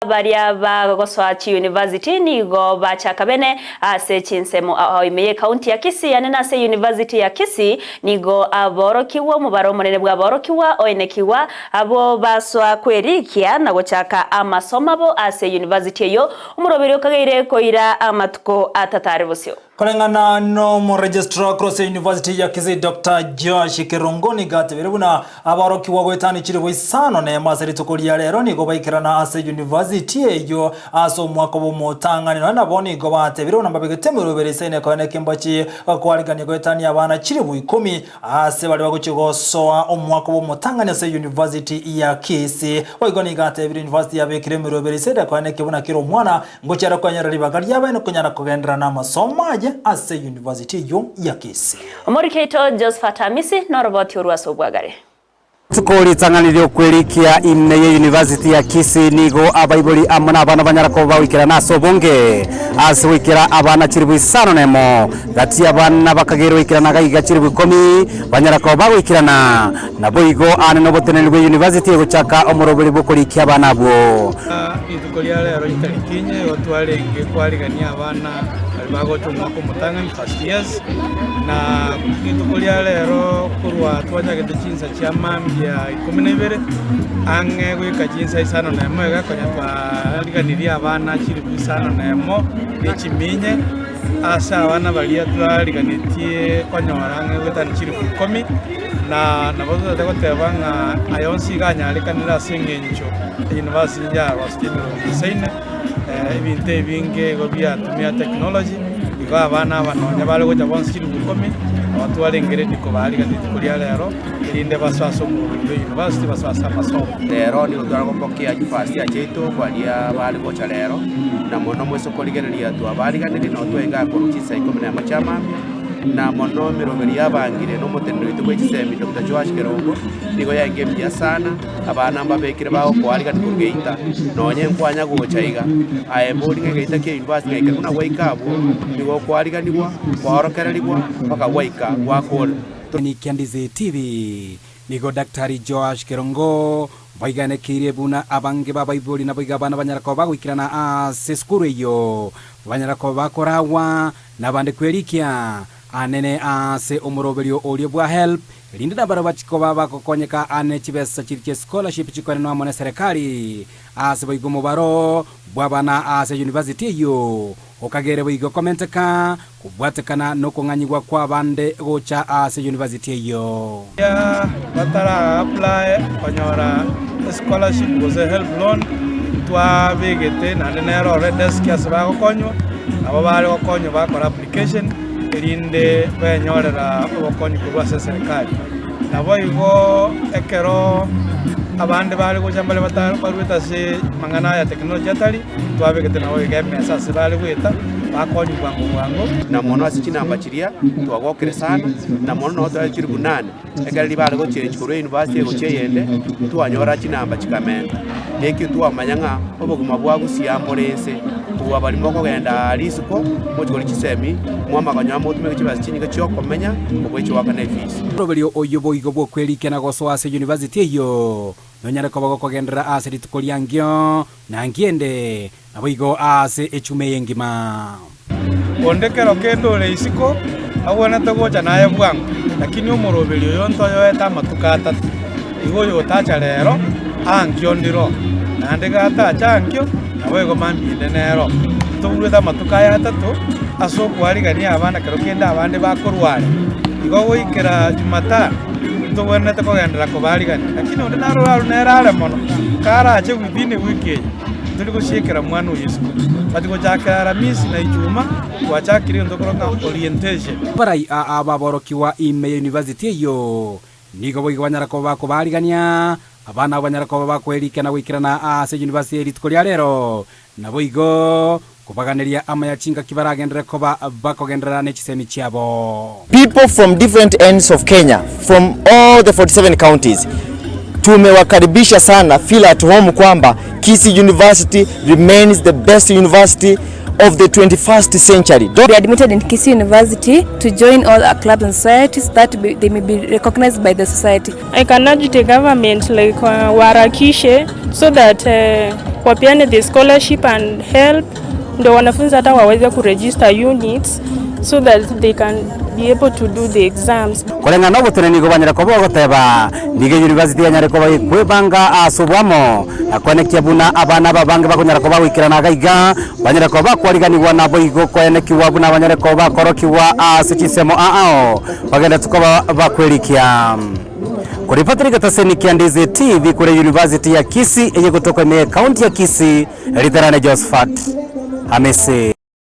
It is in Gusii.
Baria bagosoa chiyunivasiti nigo bachaka bene ase chinsemo ao ime y'ekaunti ya Kisii ane nase eyunivasiti ya Kisii nigo aborokigwa omobaro omonene bw'aborokigwa oenekigwa abwo basoa kwerikia na gochaka amasomo abo ase eyunivasiti eyio omoroberi okageire koira amatuko atatare bosio. Koreng'ana n'omoregistrar korwa University ya Kisii Doctor Joash Kerongo nigo atebire buna aborokigwa goetania chilifu isano nemo ase rituko ria rero nigo baikerana ase university eyio ase omwaka bw'omotang'ani nonya nabo nigo batebire buna mbabegete emeroberi ase ene koene kembachi kwarigania goetania abana chilifu ikomi ase baria bagochia gosoa omwaka bw'omotang'ani ase university ya Kisii. Boigo nigo atebire university yabekire emeroberi ase ere koene buna kera omwana Ngochia are konyora ribaga riabaene konyara kogenderera namasomo aye ase University eyio ya Kisii. Omoriki oito Josephat Amisi noroboti orwo ase obwagare. Rituko ritang'ani riokwerikia ime ye University ya Kisii nigo abaibori amo nabana banyara koba bagoikerana ase obonge ase goikera abana chilifu isano nemo gati y'abana bakageirwe goikerana gaiga chilifu ikomi banyara koba bagoikerana. Naboigo aane noboteneneri bwe University egochaka omoroberi bw'okorikia abana abwo. Rituko ria rero chitariki inye igo twarenge kwarigania abana baria bagocha omwaka omotang'ani, first years, na rituko ria rero korwa twachagete chinsa chia mambia ikomi na ibere, ang'e goika chinsa isano na emo iga konya twariganirie abana chilifu isano na emo ne chiminye, ase abana baria twariganetie konyora ang'e goetania chilifu ikomi. Na nabo totaete goteba ng'a aya onsi iga anyarekanire ase engencho eyunivasiti yarosirie emerongo isaine, ebinto ebinge igo biatumia technology, igo abana aba nonye bare gocha bonsi chilifu ikomi, nabo twarenge ready kobaarigania rituko ria rero, erinde basoe ase omorwoti bwa eyunivasiti basoe ase amasomo. Rero nigo tware gopokea chifirst year chiaito baria bare gocha rero, na mono moise korigereria twabariganirie nabo twaika korwa chinsa ikomi na emo chia mambia. Na mono emeroberi y'abangire na omoteneneri oito bwe chisemi Doctor Joash Kerongo nigo yaenge mbuya sana, abana mbabekire bagokoarigania korwa geita, nonye nkwanya gocha iga, aye mbori ng'a egeita kia university ng'a ekero buna gwaika abwo, nigo okoariganigwa, kwaorokererigwa, mpaka gwaika gwakora. Kia Ndizi TV, Nigo Daktari Joash Kerongo baiganekeirie buna abange b'abaibori naboigo abana banyara koba bagoikerana ase esukuru eyio, banyara koba bakoragwa nabande kwerikia anene ase omoroberio oria bwa HELB, erinde nabarabwo bachie koba bagokonyeka ane chibesa chiria chie scholarship chikoenanwa amo neserekari ase boigo omobaro bw'abana ase university eyio okagere boigo komenteka Kobwatekana nokong'anyigwa kw'abande gocha ase yunivasiti eyio. Baria batara apply konyora escholarship gose helb loan ntwabegete naende nere ore desk ase bagokonywa, nabo bare gokonywa bakora application erinde benyorera obokonyi korwa ase eserekari. Naboigo ekero abande bare gocha mbare baruete ase amang'ana aya technology atari. Twabegete nabo iga emesa ase bare goeta, bakonywa bwango bwango. Na mono ase chinamba chiria twagokire sana, na mono nabo tware chilifu nane, ekero riria bare gochange korwa university gochia eyende, twanyora chinamba chikamenta. Na ekio twamanya ng'a obogima bwa gusii mbore ense, kobua baria mokogenda aa risiko, mochie koria chisemi, mwamanya konya motumeke chibesa chinyinge chiokomenya, kobua echigoakana efees. Oroberio oyio boigo bw'okwerikia na gosoa ase university eyio nonyare koba gokogenderera ase rituko riankio, Na nkiende naboigo aase echuma eye engima. Onde kero kende ore isiko agwenerete gocha naye bwango, lakini omoroberi oyo ntoyoete amatuko atato. Igo oyotacha rero, ankio ndiro, naende gatacha ankio, naboigo mambia inde nero. Ntoburuete amatuko aya atato ase okwarigania abana kero kende abande bakorware. Igo goikera Jumatano ntogwenerete kogenderera kobarigania, lakini onde narore arure nere are mono, karache within ewiki eye, ntori gosiekera mwana oyo isiko. But gochakera Aramisi na Ijumaa, twachakire egento tokoroka ng'a orientation. Abarai aa baborokigwa ime ye university eyio nigo boigo banyara koba bakobaarigania abana abo banyara koba bakoerika na goikerana ase university eye rituko ria rero, naboigo kobaganeria amaya chingaki baragenderere koba bakogenderera ne chisemi chiabo. People from different ends of Kenya from all the 47 counties tumewakaribisha sana, feel at home kwamba Kisii University remains the best university. of the 21st century. Be admitted in Kisii University to join all our clubs and societies that be, they may be recognized by the society. I can urge the government like waharakishe so that wapeane the scholarship and help ndio wanafunzi hata waweze kuregister units so that they can be able to do the exams. Koreng'ana oboteneni nigo banyare koba bagoteba, Nigo eyunivasiti yanyare koba ekwebanga ase oboamo, na koenekia buna abana aba abange bakonyara koba bagoikerana iga iga, banyare koba bakwariganigwa naboigo koenekigwa buna banyare koba bakorokigwa ase chinsemo ao bagenderete koba bakwerikia. Koripotera egetaseni kia Ndizi TV korwa eyunivasiti ya Kisii eye gotoka ime y'Ekaunti ya Kisii, Ritherane Josephat Hamisi.